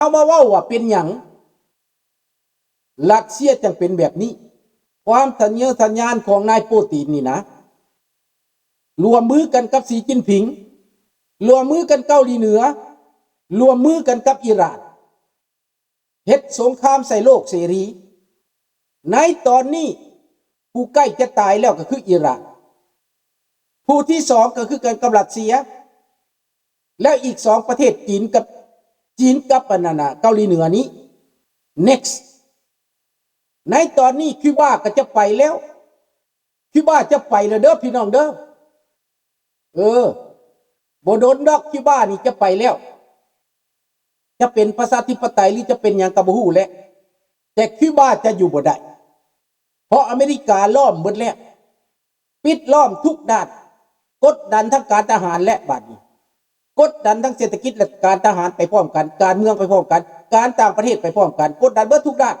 ເຮົາມາເວົ້າວ່າເປັນຫຍັງຣັດເຊຍຈັ່ງເປັນແບບນີ້? ຄວາມທະເຍີທະຍານຂອງນາຍໂປຕີນນີ້ນະ, ຮ່ວມມືກັນກັບສີຈິ້ນຜິງ, ຮ່ວມມືກັນເກົາຫຼີເໜືອ, ຮ່ວມມືກັນກັບອີຣານ ເຮັດສົງຄາມໃສ່ໂລກເສລີ. ໃນຕອນນີ້ຜູ້ໃກ້ຈະຕາຍແລ້ວກໍຄືອີຣານ, ຜູ້ທີສອງກໍຄືກັນກັບຣັດເຊຍ, ແລ້ວອີກສອງປະເທດ ຈີນກັບ ຈີນກັບອັນນັ້ນນະ ເກົາຫຼີເໜືອນີ້ next. ໃນຕອນນີ້ຄິວບາກໍຈະໄປແລ້ວ, ຄິວບາຈະໄປແລ້ວເດີພີ່ນ້ອງເດີ. ເອີ ບໍ່ດົນດອກ ຄິວບານີ້ຈະໄປແລ້ວ, ຈະເປັນປະຊາທິປະໄຕ ຫຼື ຈະເປັນຫຍັງກໍບໍ່ຮູ້ແຫຼະ, ແຕ່ຄິວບາຈະຢູ່ບໍ່ໄດ້ ເພາະອາເມລິກາລ້ອມເບິດແລ້ວ, ປິດລ້ອມທຸກດ້ານ, ກົດດັນທັງການທະຫານແຫຼະບາດນີ້, ກົດດັນທັງເສດຖະກິດ ແລະ ການທະຫານໄປພ້ອມກັນ, ການເມືອງໄປພ້ອມກັນ, ການຕ່າງປະເທດໄປພ້ອມກັນ, ກົດດັນເບິດທຸກດ້ານ.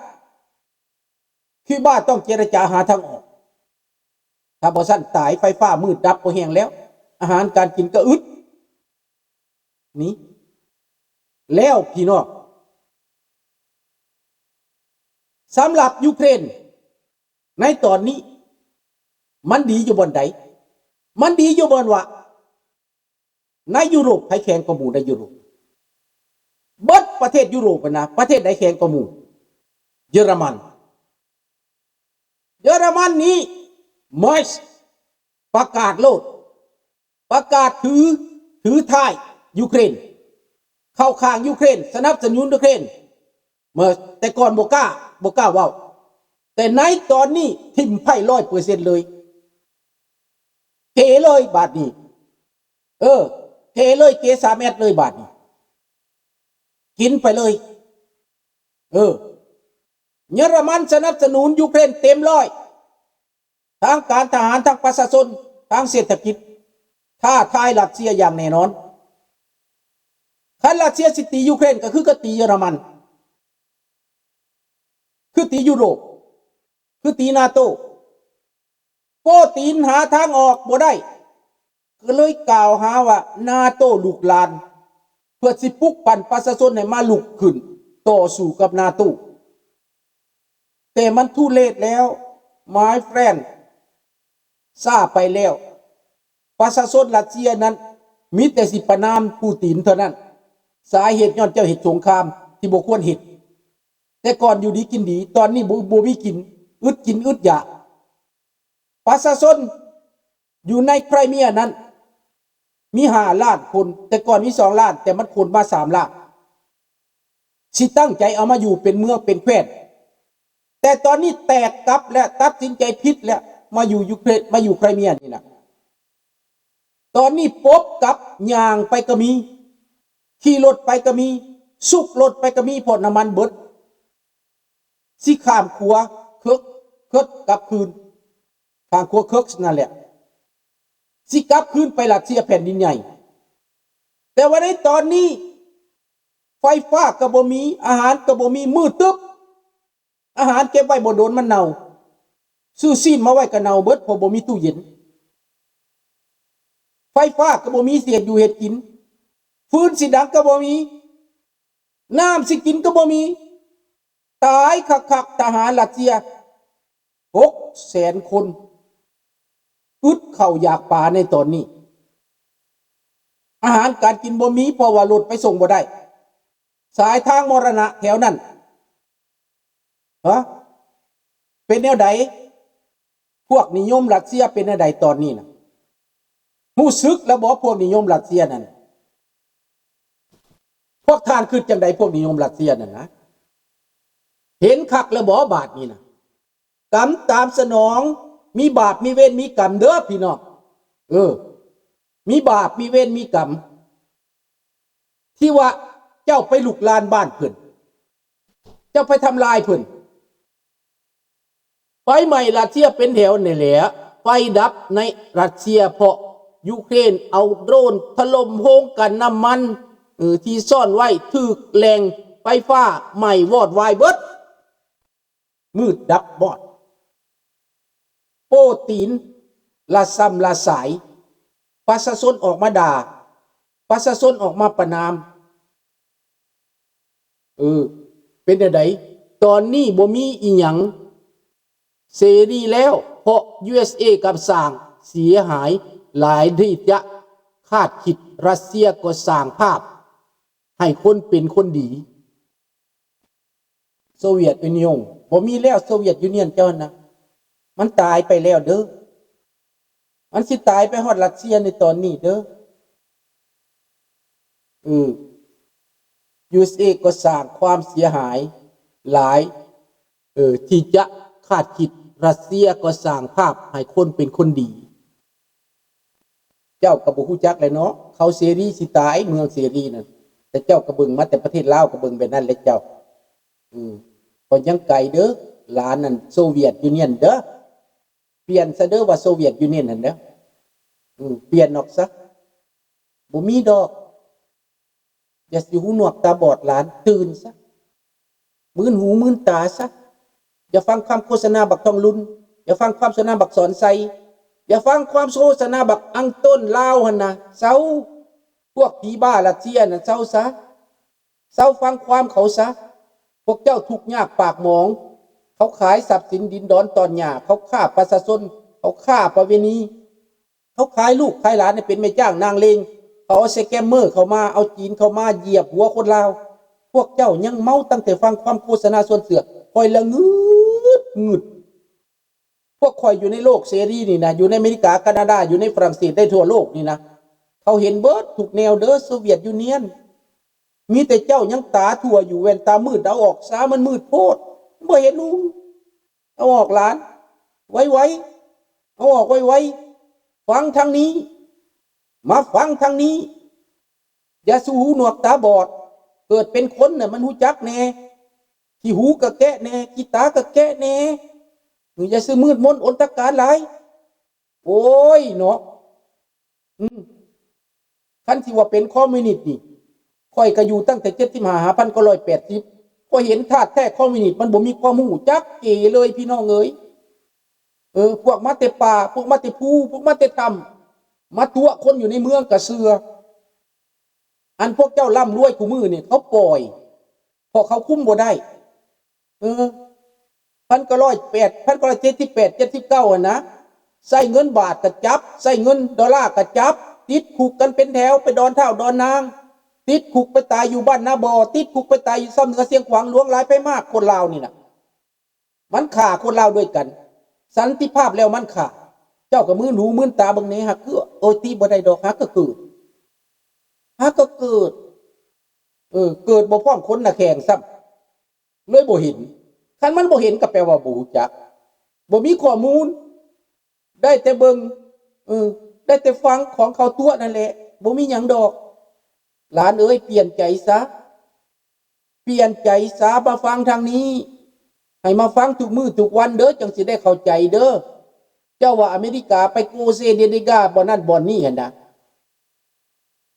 ຄິວບາຕ້ອງເຈລະຈາຫາທາງອອກ, ຖ້າບໍ່ຊັ້ນຕາຍ, ໄຟຟ້າມືດດັບບໍ່ແຮງແລ້ວ, ອາຫານການກິນກໍອຶດ. ນີ້ ແລ້ວພີ່ນ້ອງ, ສຳລັບຢູເຄຣນໃນຕອນນີ້ ມັນດີຢູ່ບ່ອນໃດ? ມັນດີຢູ່ບ່ອນວ່າ ໃນຢູໂຣບໃຜແຂງກວ່າໝູ່ໃນຢູໂຣບ? ເບິດປະເທດຢູໂຣບຫັ້ນນະ, ປະເທດໃດແຂງກວ່າໝູ່? ເຢຍລະມັນ. ເຢຍລະມັນນີ້ Merz ປະກາດໂລດ, ປະກາດຖື ຖືທ້າຍຢູເຄຣນ, ເຂົ້າຂ້າງຢູເຄຣນ, ສະໜັບສະໜູນຢູເຄຣນ. ເມື່ອແຕ່ກ່ອນບໍ່ກ້າ ບໍ່ກ້າເວົ້າ, ແຕ່ໃນຕອນນີ້ຖິ້ມໄພ້ຮ້ອຍເປີເຊັນເລີຍ, ເກເລີຍບາດນີ້. ເອີ ເກເລີຍ, ເກສາມແອັດເລີຍບາດນີ້, ກິນໄປເລີຍ. ເອີ ເຢຍລະມັນສະໜັບສະໜູນຢູເຄຣນເຕັມຮ້ອຍ, ທັງການທະຫານ, ທັງປະຊາຊົນ, ທັງເສດຖະກິດ, ທ້າທາຍຣັດເຊຍຢ່າງແນ່ນອນ. ຄັນຣັດເຊຍຊິຕີຢູເຄຣນ ກໍຄືກັບຕີເຢຍລະມັນ, ຄືຕີຢູໂຣບ, ຄືຕີນາໂຕ. ໂປຕີນຫາທາງອອກບໍ່ໄດ້, ກໍເລີຍກ່າວຫາວ່ານາໂຕລຸກລານ ເພື່ອຊິປຸກປັ່ນປະຊາຊົນໃຫ້ມາລຸກຂຶ້ນຕໍ່ສູ້ກັບນາໂຕ. ແຕ່ມັນ too late ແລ້ວ my friend, ຊ້າໄປແລ້ວ. ປະຊາຊົນຣັດເຊຍນັ້ນມີແຕ່ຊິປະນາມປູຕິນເທົ່ານັ້ນ. ສາເຫດຍ້ອນເຈົ້າເຮັດສົງຄາມທີ່ບໍ່ຄວນເຮັດ. ແຕ່ກ່ອນຢູ່ດີກິນດີ, ຕອນນີ້ບໍ່ ບໍ່ມີກິນ, ອຶດກິນອຶດຢາກ. ປະຊາຊົນຢູ່ໃນໄຄຣເມຍນັ້ນມີຫ້າລ້ານຄົນ, ແຕ່ກ່ອນມີສອງລ້ານ, ແຕ່ມັນຄົນມາສາມລ້ານ. ຊິຕັ້ງໃຈເອົາມາຢູ່ເປັນເມືອງເປັນແຄວ້ນ, ແຕ່ຕອນນີ້ແຕກກັບແລ້ວ, ຕັດສິນໃຈຜິດແລ້ວ, ມາຢູ່ຢູເຄຣນ, ມາຢູ່ໄຄຣເມຍນີ້ນະ. ຕອນນີ້ປົບກັບ, ຍ່າງໄປກໍມີ, ຂີ່ລົດໄປກໍມີ, ຊຸກລົດໄປກໍມີ, ເພາະນ້ຳມັນເບິດ. ຊິຂ້າມຂົວເຄິກ ເຄິກກັບຄືນ, ຂ້າມຂົວເຄິກນັ້ນແຫຼະ, ຊິກັບຄືນໄປຣັດເຊຍແຜ່ນດິນໃຫຍ່. ແຕ່ວ່າໃນຕອນນີ້ ໄຟຟ້າກໍບໍ່ມີ, ອາຫານກໍບໍ່ມີ, ມືດຕຶບ. ອາຫານເກັບໄວ້ບໍ່ດົນມັນເນົ່າ, ຊື້ຊີ້ນມາໄວ້ກໍເນົ່າເບິດ ເພາະບໍ່ມີຕູ້ເຢັນ. ໄຟຟ້າກໍບໍ່ມີຊິເຮັດຢູ່ເຮັດກິນ, ຟືນຊິດັງກໍບໍ່ມີ, ນ້ຳຊິກິນກໍບໍ່ມີ. ຕາຍຄັກໆ ທະຫານຣັດເຊຍຫົກແສນຄົນ ອຶດເຂົ້າຢາກປາໃນຕອນນີ້. ອາຫານການກິນບໍ່ມີ ເພາະວ່າລົດໄປສົ່ງບໍ່ໄດ້. ສາຍທາງມໍລະນະແຖວນັ້ນ ຮະ ເປັນແນວໃດ? ພວກນິຍົມຣັດເຊຍເປັນແນວໃດຕອນນີ້ນະ? ຮູ້ສຶກແລ້ວບໍ່ ພວກນິຍົມຣັດເຊຍນັ້ນ? ພວກທ່ານຄິດຈັ່ງໃດ ພວກນິຍົມຣັດເຊຍນັ້ນນະ? ເຫັນຄັກແລ້ວບໍ່ບາດນີ້ນະ? ກຳຕາມສະໜອງ, ມີບາບມີເວນມີກຳເດີພີ່ນ້ອງ. ເອີ ມີບາບມີເວນມີກຳ ທີ່ວ່າເຈົ້າໄປລຸກລານບ້ານເພິ່ນ, ເຈົ້າໄປທຳລາຍເພິ່ນ. ໄຟໄໝ້ຣັດເຊຍເປັນແຖວນີ້ແຫຼະ, ໄຟດັບໃນຣັດເຊຍ ເພາະຢູເຄຣນເອົາໂດຣນຖະຫຼົ່ມໂຮງກັ່ນນ້ຳມັນ ເອີ ທີ່ຊ້ອນໄວ້, ຖືກແຫຼ່ງໄຟຟ້າໄໝ້ວອດວາຍເບິດ. ມືດດັບບອດ, ໂປຕີນລະຊຳລະສາຍ, ປະຊາຊົນອອກມາດ່າ, ປະຊາຊົນອອກມາປະນາມ. ເອີ ເປັນແນວໃດ? ຕອນນີ້ບໍ່ມີອີ່ຫຍັງເສລີແລ້ວ ເພາະ ຢູເອສເອ ກໍສ້າງເສຍຫາຍຫຼາຍທີ່ຈະຄາດຄິດ, ຣັດເຊຍກໍສ້າງພາບໃຫ້ຄົນເປັນຄົນດີ. ໂຊວຽດຢູນຽນ ບໍ່ມີແລ້ວ. ໂຊວຽດຢູນຽນເຈົ້າຫັ້ນນະ ມັນຕາຍໄປແລ້ວເດີ້. ມັນຊິຕາຍໄປຮອດຣັດເຊຍໃນຕອນນີ້ເດີ້. ເອີ ຢູເອສເອ ກໍສ້າງຄວາມເສຍຫາຍຫຼາຍ ເອີ ທີ່ຈະຄາດຄິດ. ຣັດເຊຍກໍສ້າງພາບໃຫ້ຄົນເປັນຄົນດີ. ເຈົ້າກໍບໍ່ຮູ້ຈັກແຫຼະເນາະ ເຂົາເສລີຊິຕາຍ ເມືອງເສລີນັ້ນ. ແຕ່ເຈົ້າກໍເບິ່ງມາແຕ່ປະເທດລາວ ກໍເບິ່ງແບບນັ້ນແຫຼະເຈົ້າ. ອື ກໍຍັງໄກເດີ້ ຫຼານນັ້ນ ໂຊວຽດຢູນຽນເດີ້. ປ່ຽນຊະເດີ້ ວ່າໂຊວຽດຢູນຽນຫັ້ນເດີ້. ອື ປ່ຽນອອກຊະ ບໍ່ມີດອກ. ຢ່າຊິຫູໜວກຕາບອດຫຼານ, ຕື່ນຊະ, ມື່ນຫູມື່ນຕາຊະ. ຢ່າຟັງຄຳໂຄສະນາບັກທອງລຸນ, ຢ່າຟັງຄຳໂຄສະນາບັກສອນໄຊ, ຢ່າຟັງຄຳໂຄສະນາບັກອັງຕົ້ນລາວຫັ້ນນະ. ເຊົາ, ພວກຜີບ້າຣັດເຊຍນະ, ເຊົາຊະ. ເຊົາຟັງຄວາມເຂົາຊະ. ພວກເຈົ້າທຸກຍາກປາກໝອງ, ເຂົາຂາຍຊັບສິນດິນດອນຕອນຫຍ້າ, ເຂົາຄ້າປະຊາຊົນ, ເຂົາຄ້າປະເວນີ. ເຂົາຂາຍລູກຂາຍຫຼານໃຫ້ເປັນແມ່ຈ້າງນາງເລງ, ເຂົາເອົາສະແກມເມີເຂົ້າມາ, ເອົາຈີນເຂົ້າມາຢຽບຫົວຄົນລາວ. ພວກເຈົ້າຍັງເມົາຕັ້ງແຕ່ຟັງຄວາມໂຄສະນາຊວນເຊື່ອ. ຂ້ອຍລະງຶດງຶດ. ພວກຂ້ອຍຢູ່ໃນໂລກເສລີນີ້ນະ, ຢູ່ໃນອາເມລິກາ, ການາດາ, ຢູ່ໃນຝຣັ່ງເສດ, ໃນທົ່ວໂລກນີ້ນະ, ເຂົາເຫັນເບິດທຸກແນວເດີ້ ໂຊວຽດຢູນຽນ. ມີແຕ່ເຈົ້າຍັງຕາທົ່ວຢູ່, ແວ່ນຕາມືດເອົາອອກຊະ, ມັນມືດໂພດ, ບໍ່ເຫັນຫຸງ. ເອົາອອກຫຼານ, ໄວໆ, ເອົາອອກໄວໆ. ຟັງທາງນີ້, ມາຟັງທາງນີ້. ຢ່າສູ່ຫູໜວກຕາບອດ. ເກີດເປັນຄົນນະ ມັນຮູ້ຈັກແດ່, ຂີ້ຫູກະແກະແດ່, ຂີ້ຕາກະແກະແດ່. ຢ່າຊື່ມືດມົນອົນຕະການຫຼາຍ. ໂອ້ຍເນາະ. ອືມ ຄັນຊິວ່າເປັນຄອມມິວນິດນີ້ ຂ້ອຍກະຢູ່ຕັ້ງແຕ່ເຈັດສິບຫ້າ ຫ້າພັນເກົ້າຮ້ອຍແປດສິບ. ຂ້ອຍເຫັນທາດແທ້ຄອມມິວນິດ ມັນບໍ່ມີຄວາມຮູ້ຈັກເອເລີຍ ພີ່ນ້ອງເອີຍ. ເອີ ພວກມາແຕ່ປ່າ, ພວກມາແຕ່ພູ, ພວກມາແຕ່ຖ້ຳ, ມາຕົວະຄົນຢູ່ໃນເມືອງກະເຊື່ອ. ອັນພວກເຈົ້າລ່ຳລວຍຄູ່ມື້ນີ້ ເຂົາປ່ອຍ ເພາະເຂົາຄຸມບໍ່ໄດ້. ເອີ ພັນເກົ້າຮ້ອຍແປດ ພັນເກົ້າຮ້ອຍເຈັດສິບແປດ ເຈັດສິບເກົ້າຫັ້ນນະ, ໃຊ້ເງິນບາດກະຈັບ, ໃຊ້ເງິນໂດລາກະຈັບ, ຕິດຄຸກກັນເປັນແຖວ, ໄປດອນທ້າວດອນນາງ, ຕິດຄຸກໄປຕາຍຢູ່ບ້ານນາບໍ່, ຕິດຄຸກໄປຕາຍຢູ່ຊຳເໜືອຊຽງຂວາງ, ຫຼວງຫຼາຍໄປມາກ ຄົນລາວນີ້ນະ. ມັນຂ້າຄົນລາວດ້ວຍກັນ. ສັນຕິພາບແລ້ວມັນຂ້າ. ເຈົ້າກໍມືນຫູມືນຕາເບິ່ງແດ່, ຫາກຄື ໂອ້ຍ ຕິບໍ່ໄດ້ດອກ, ຫາກກໍເກີດ, ຫາກກໍເກີດ. ເອີ ເກີດບໍ່ພ້ອມຄົນໜ້າແຂ້ງຊ້ຳ, ເລີຍບໍ່ເຫັນ. ຄັນມັນບໍ່ເຫັນກໍແປວ່າບໍ່ຮູ້ຈັກ, ບໍ່ມີຂໍ້ມູນ, ໄດ້ແຕ່ເບິ່ງ, ເອີ ໄດ້ແຕ່ຟັງຂອງເຂົາຕົວະນັ້ນແຫຼະ, ບໍ່ມີຫຍັງດອກ. ຫຼານເອີຍ, ປ່ຽນໃຈຊະ. ປ່ຽນໃຈຊະ ມາຟັງທາງນີ້, ໃຫ້ມາຟັງທຸກມື້ທຸກວັນເດີ້ ຈັ່ງຊິໄດ້ເຂົ້າໃຈເດີ້. ເຈົ້າວ່າອາເມລິກາໄປໂກເຊເດເດກາ ບ່ອນນັ້ນບ່ອນນີ້ຫັ້ນນະ.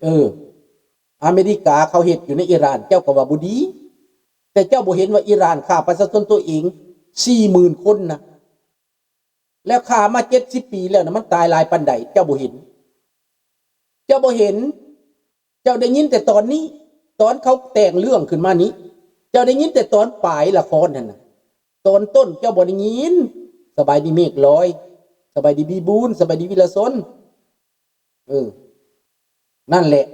ເອີ ອາເມລິກາເຂົາເຮັດຢູ່ໃນອີຣານ ເຈົ້າກໍວ່າບໍ່ດີ, ແຕ່ເຈົ້າບໍ່ເຫັນວ່າອີຣານຂ້າປະຊາຊົນຕົວເອງສີ່ໝື່ນຄົນນະ. ແລ້ວຂ້າມາເຈັດສິບປີແລ້ວນະ, ມັນຕາຍຫຼາຍປານໃດ ເຈົ້າບໍ່ເຫັນ? ເຈົ້າບໍ່ເຫັນ? ເຈົ້າໄດ້ຍິນແຕ່ຕອນນີ້, ຕອນເຂົາແຕ່ງເລື່ອງຂຶ້ນມານີ້, ເຈົ້າໄດ້ຍິນແຕ່ຕອນປາຍລະຄອນຫັ້ນນະ, ຕອນຕົ້ນເຈົ້າບໍ່ໄດ້ຍິນ. ສະບາຍດີເມກລອຍ, ສະບາຍດີບີບູນ, ສະບາຍດີວິລະຊົນ. ເອີ ນັ້ນແຫຼະ.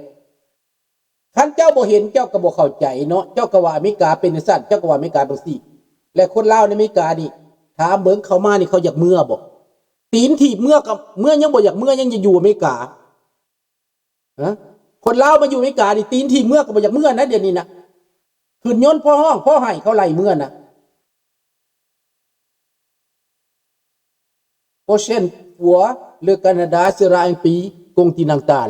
ຄັນເຈົ້າບໍ່ເຫັນ ເຈົ້າກໍບໍ່ເຂົ້າໃຈເນາະ. ເຈົ້າກໍວ່າອາເມລິກາເປັນຈັ່ງຊັ້ນ, ເຈົ້າກໍວ່າອາເມລິກາເປັນຈັ່ງຊີ້. ແລະ ຄົນລາວໃນອາເມລິການີ້ ຖາມເບິ່ງ ເຂົ້າມານີ້ເຂົາຢາກເມືອບໍ່? ຕີນຖີບເມືອກໍເມືອ ຍັງບໍ່ຢາກເມືອ, ຍັງຢາກຢູ່ອາເມລິກາ. ຮະ? ຄົນລາວມາຢູ່ອາເມລິການີ້ ຕີນຖີບເມືອກໍບໍ່ຢາກເມືອນະ ດຽວນີ້ນະ. ຂຶ້ນຍົນພໍຮ້ອງພໍໄຫ້ ເຂົາໄລ່ເມືອນະ. Prochaine fois, le Canada sera un pays continental.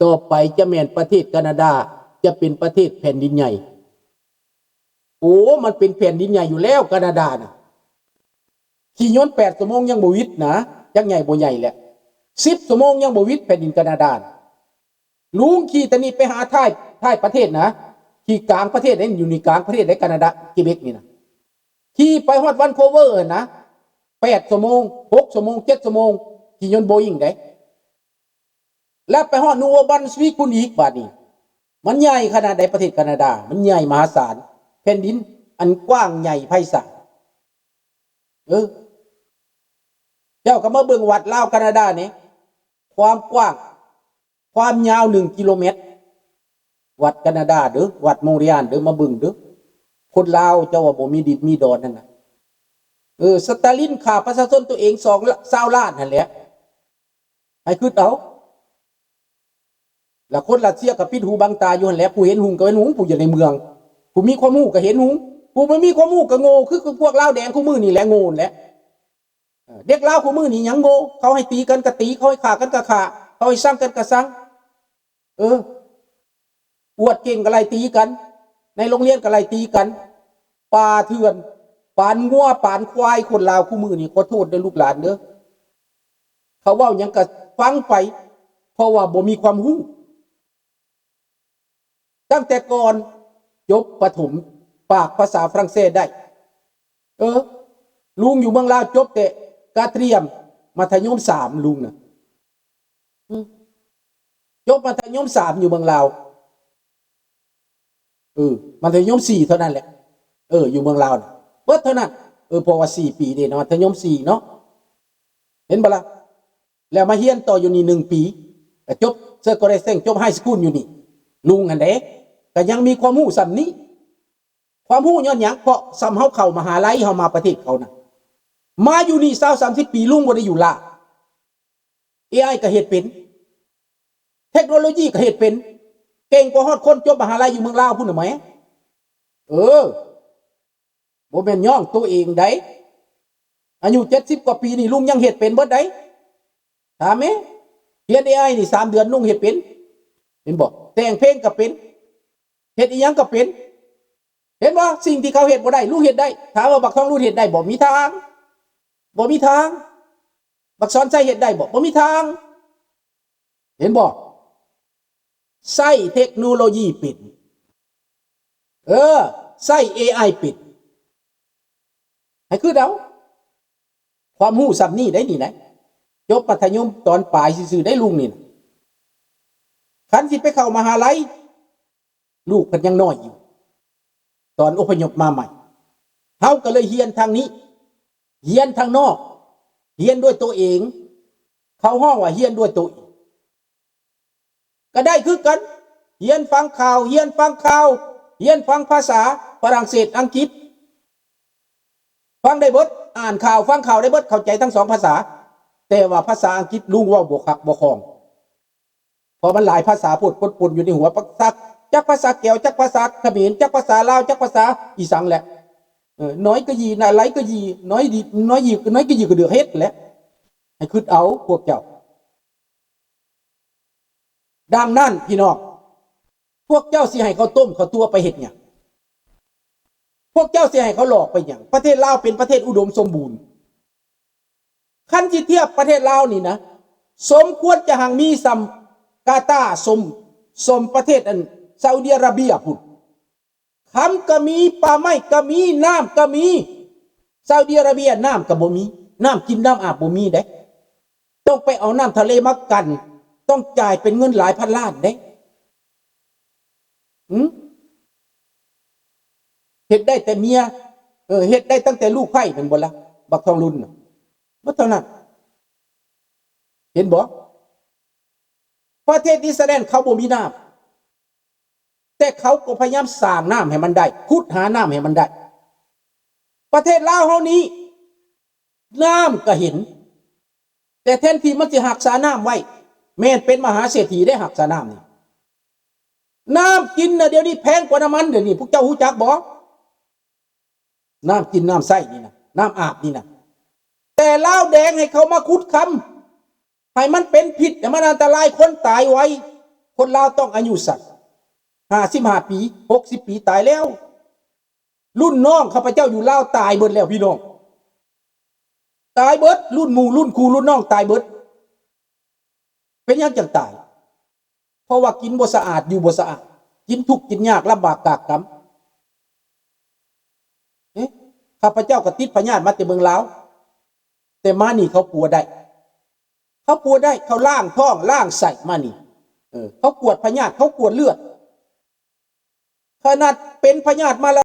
ຕໍ່ໄປຈະແມ່ນປະເທດການາດາ ຈະເປັນປະເທດແຜ່ນດິນໃຫຍ່. ໂອ້ ມັນເປັນແຜ່ນດິນໃຫຍ່ຢູ່ແລ້ວ ການາດານະ. ຂີ່ຍົນແປດຊົ່ວໂມງຍັງບໍ່ຫວິດນະ, ຈັກໃຫຍ່ບໍ່ໃຫຍ່ແຫຼະ. ສິບຊົ່ວໂມງຍັງບໍ່ຫວິດແຜ່ນດິນການາດານະ. ລຸງຂີ່ແຕ່ນີ້ໄປຫາທ້າຍ, ທ້າຍປະເທດນະ, ຂີ່ກາງປະເທດເດ້, ຢູ່ນີ້ກາງປະເທດເດ້ ການາດາ, ເຄເບັກນີ້ນະ. ຂີ່ໄປຮອດວັນໂຄເວີນະ, ແປດຊົ່ວໂມງ, ຫົກຊົ່ວໂມງ, ເຈັດຊົ່ວໂມງ, ຂີ່ຍົນໂບອິງເດ້. ແລ້ວໄປຮອດ New Albany ພຸ້ນອີກບາດນີ້. ມັນໃຫຍ່ຂະໜາດໃດ ປະເທດການາດາ? ມັນໃຫຍ່ມະຫາສານ, ແຜ່ນດິນອັນກວ້າງໃຫຍ່ໄພສານ. ເອີ ເຈົ້າກໍມາເບິ່ງວັດລາວການາດານີ້, ຄວາມກວ້າງ ຄວາມຍາວໜຶ່ງກິໂລແມັດ. ວັດການາດາເດີ້, ວັດໂມນຣຽນເດີ້, ມາເບິ່ງເດີ້. ຄົນລາວເຈົ້າວ່າບໍ່ມີດິນມີດອນນັ້ນນະ. ເອີ ສະຕາລິນຂ້າປະຊາຊົນຕົວເອງສອງ ຊາວລ້ານຫັ້ນແຫຼະ. ໃຫ້ຄິດເອົາ. ລະຄົນຣັດເຊຍກໍປິດຫູບັງຕາຢູ່ຫັ້ນແຫຼະ. ຜູ້ເຫັນຫຸ່ງກໍເຫັນຫຸ່ງ, ຜູ້ຢູ່ໃນເມືອງ, ຜູ້ມີຄວາມຮູ້ກໍເຫັນຫຸ່ງ, ຜູ້ບໍ່ມີຄວາມຮູ້ກໍໂງ່ ຄື ຄືພວກລາວແດງຄູ່ມື້ນີ້ແຫຼະ, ໂງ່ຫັ້ນແຫຼະ. ເອີ ເດັກລາວຄູ່ມື້ນີ້ຫຍັງໂງ່? ເຂົາໃຫ້ຕີກັນກໍຕີ, ເຂົາໃຫ້ຂ້າກັນກໍຂ້າ, ເຂົາໃຫ້ຊັງກັນກໍຊັງ. ເອີ ອວດເກັ່ງກໍໄລ່ຕີກັນ, ໃນໂຮງຮຽນກໍໄລ່ຕີກັນ, ປ່າເຖື່ອນ ປານງົວປານຄວາຍ. ຄົນລາວຄູ່ມື້ນີ້ ຂໍໂທດເດີ້ລູກຫຼານເດີ້, ເຂົາເວົ້າຫຍັງກໍຟັງໄປ ເພາະວ່າບໍ່ມີຄວາມຮູ້. ຕັ້ງແຕ່ກ່ອນຈົບປະຖົມ ປາກພາສາຝຣັ່ງເສດໄດ້. ເອີ ລຸງຢູ່ເມືອງລາວຈົບແຕ່ກະຕຣຽມ ມັດທະຍົມສາມ ລຸງນະ. ອືມ ຈົບມັດທະຍົມສາມຢູ່ເມືອງລາວ. ເອີ ມັດທະຍົມສີ່ເທົ່ານັ້ນແຫຼະ. ເອີ ຢູ່ເມືອງລາວນະ ເບິດເທົ່ານັ້ນ. ເອີ ເພາະວ່າສີ່ປີເດ້ເນາະ, ມັດທະຍົມສີ່ເນາະ, ເຫັນບໍ່ລະ? ແລ້ວມາຮຽນຕໍ່ຢູ່ນີ້ໜຶ່ງປີ ກໍຈົບ ເຊີໂກເຣເຊັງ ຈົບໄຮສະຄູນຢູ່ນີ້. ລຸງຫັ້ນເດ້ ກໍຍັງມີຄວາມຮູ້ສ່ຳນີ້. ຄວາມຮູ້ຍ້ອນຫຍັງ? ເພາະສ່ຳເຮົາເຂົ້າມະຫາໄລ ເຮົາມາປະເທດເຂົານະ, ມາຢູ່ນີ້ຊາວສາມສິບປີ ລຸງບໍ່ໄດ້ຢູ່ລາວ. ເອໄອ ກໍເຮັດເປັນ, ເທັກໂນໂລຢີກໍເຮັດເປັນ, ເກັ່ງກວ່າຮອດຄົນຈົບມະຫາໄລຢູ່ເມືອງລາວພຸ້ນນະແໝ. ເອີ ບໍ່ແມ່ນຍ້ອງໂຕເອງໃດ. ອາຍຸເຈັດສິບກວ່າປີນີ້ ລຸງຍັງເຮັດເປັນເບິດໃດ. ຖາມແມ້, ຮຽນເອໄອນີ້ສາມເດືອນ ລຸງເຮັດເປັນ. ເຫັນບໍ່? ແຕ່ງເພງກໍເປັນ, ເຮັດອີ່ຫຍັງກໍເປັນ. ເຫັນບໍ່? ສິ່ງທີ່ເຂົາເຮັດບໍ່ໄດ້ ລຸງເຮັດໄດ້. ຖາມວ່າບັກທອງລຸນເຮັດໄດ້ບໍ່? ມີທາງ, ບໍ່ມີທາງ. ບັກສອນໄຊເຮັດໄດ້ບໍ່? ບໍ່ມີທາງ. ເຫັນບໍ່? ໃຊ້ເທັກໂນໂລຢີເປັນ, ເອີ ໃຊ້ເອໄອເປັນ. ໃຫ້ຄິດເອົາ, ຄວາມຮູ້ສ່ຳນີ້ໄດ໋ນີ້ນະ, ຈົບມັດທະຍົມຕອນປາຍຊື່ໆໄດ໋ລຸງນີ້ນະ. ຄັນຊິໄປເຂົ້າມະຫາໄລ ລູກເພິ່ນຍັງນ້ອຍຢູ່ ຕອນອົບພະຍົບມາໃໝ່. ເຮົາກໍເລີຍຮຽນທາງນີ້, ຮຽນທາງນອກ, ຮຽນດ້ວຍໂຕເອງ. ເຂົາຮ້ອງວ່າຮຽນດ້ວຍໂຕເອງ ກໍໄດ້ຄືກັນ. ຮຽນຟັງຂ່າວ, ຮຽນຟັງຂ່າວ, ຮຽນຟັງພາສາຝຣັ່ງເສດ, ອັງກິດ, ຟັງໄດ້ເບິດ, ອ່ານຂ່າວ, ຟັງຂ່າວໄດ້ເບິດ, ເຂົ້າໃຈທັງສອງພາສາ. ແຕ່ວ່າພາສາອັງກິດລຸງເວົ້າບໍ່ຄັກບໍ່ຄ່ອງ. ເພາະມັນຫຼາຍພາສາໂພດ ປົນໆຢູ່ໃນຫົວ, ພາສາ, ຈັກພາສາແກວ, ຈັກພາສາຂະເໝນ, ຈັກພາສາລາວ, ຈັກພາສາອີສັງແຫຼະ. ເອີ, ນ້ອຍກະຢີ, ນະ, ຫຼາຍກະຢີ, ນ້ອຍດີ, ນ້ອຍຢີ, ນ້ອຍກະຢີກະເດືອກເຮັດແຫຼະ. ໃຫ້ຄິດເອົາພວກເຈົ້າ. ດັ່ງນັ້ນພີ່ນ້ອງ, ພວກເຈົ້າຊິໃຫ້ເຂົາຕົ້ມເຂົາຕົວໄປເຮັດຫຍັງ? ພວກເຈົ້າຊິໃຫ້ເຂົາຫຼອກໄປຫຍັງ? ປະເທດລາວເປັນປະເທດອຸດົມສົມບູນ. ຄັນຊິທຽບປະເທດລາວນີ້ນະ, ສົມຄວນຈະຮັ່ງມີສ່ຳກາຕາ, ສົມ, ສົມປະເທດອັນຊາອຸດີອາຣາເບຍພຸ້ນ. ຄຳກໍມີ, ປ່າໄມ້ກໍມີ, ນ້ຳກໍມີ. ຊາອຸດີອາຣາເບຍນ້ຳກໍບໍ່ມີ, ນ້ຳກິນນ້ຳອາບບໍ່ມີເດ້. ຕ້ອງໄປເອົານ້ຳທະເລມາກັ້ນ, ຕ້ອງຈ່າຍເປັນເງິນຫຼາຍພັນລ້ານເດ້. ຫື? ເຮັດໄດ້ແຕ່ເມຍ, ເອີ, ເຮັດໄດ້ຕັ້ງແຕ່ລູກໃພ້ແມ່ນບໍ່ລະ? ບັກທອງລຸນນະ, ໝົດເທົ່ານັ້ນ. ເຫັນບໍ່? ປະເທດນິວຊີແລນເຂົາບໍ່ມີນ້ຳ, ແຕ່ເຂົາກໍພະຍາຍາມສ້າງນ້ຳໃຫ້ມັນໄດ້, ຂຸດຫານ້ຳໃຫ້ມັນໄດ້. ປະເທດລາວເຮົານີ້ ນ້ຳກໍເຫັນ, ແຕ່ແທນທີ່ມັນຊິຮັກສານ້ຳໄວ້, ແມ່ນເປັນມະຫາເສດຖີໄດ້ຮັກສານ້ຳນີ້. ນ້ຳກິນນະ ດຽວນີ້ແພງກວ່ານ້ຳມັນ, ດຽວນີ້ພວກເຈົ້າຮູ້ຈັກບໍ່? ນ້ຳກິນນ້ຳໃຊ້ນີ້ນະ, ນ້ຳອາບນີ້ນະ. ແຕ່ລາວແດງໃຫ້ເຂົາມາຂຸດຄຳ, ໃຫ້ມັນເປັນພິດ, ໃຫ້ມັນອັນຕະລາຍ, ຄົນຕາຍໄວ. ຄົນລາວຕ້ອງອາຍຸສັ້ນ, ຫ້າສິບຫ້າປີ, ຫົກສິບປີ, ຕາຍແລ້ວ. ລຸ້ນນ້ອງຂ້າພະເຈົ້າຢູ່ລາວຕາຍເບິດແລ້ວພີ່ນ້ອງ, ຕາຍເບິດ, ລຸ້ນໝູ່, ລຸ້ນຄູ່, ລຸ້ນນ້ອງຕາຍເບິດ. ເປັນຫຍັງຈັ່ງຕາຍ? ເພາະວ່າກິນບໍ່ສະອາດ, ຢູ່ບໍ່ສະອາດ, ກິນທຸກກິນຍາກ, ລຳບາກກາກກຳ. ເອະ, ຂ້າພະເຈົ້າກໍຕິດພະຍາດມາແຕ່ເມືອງລາວ, ແຕ່ມານີ້ເຂົາປົວໄດ້. ເຂົາປົວໄດ້, ເຂົາລ້າງທ້ອງລ້າງໄສ້ມານີ້. ເອີ, ເຂົາກວດພະຍາດ, ເຂົາກວດເລືອດ. ຂະໜາດເປັນພະຍາດມາລ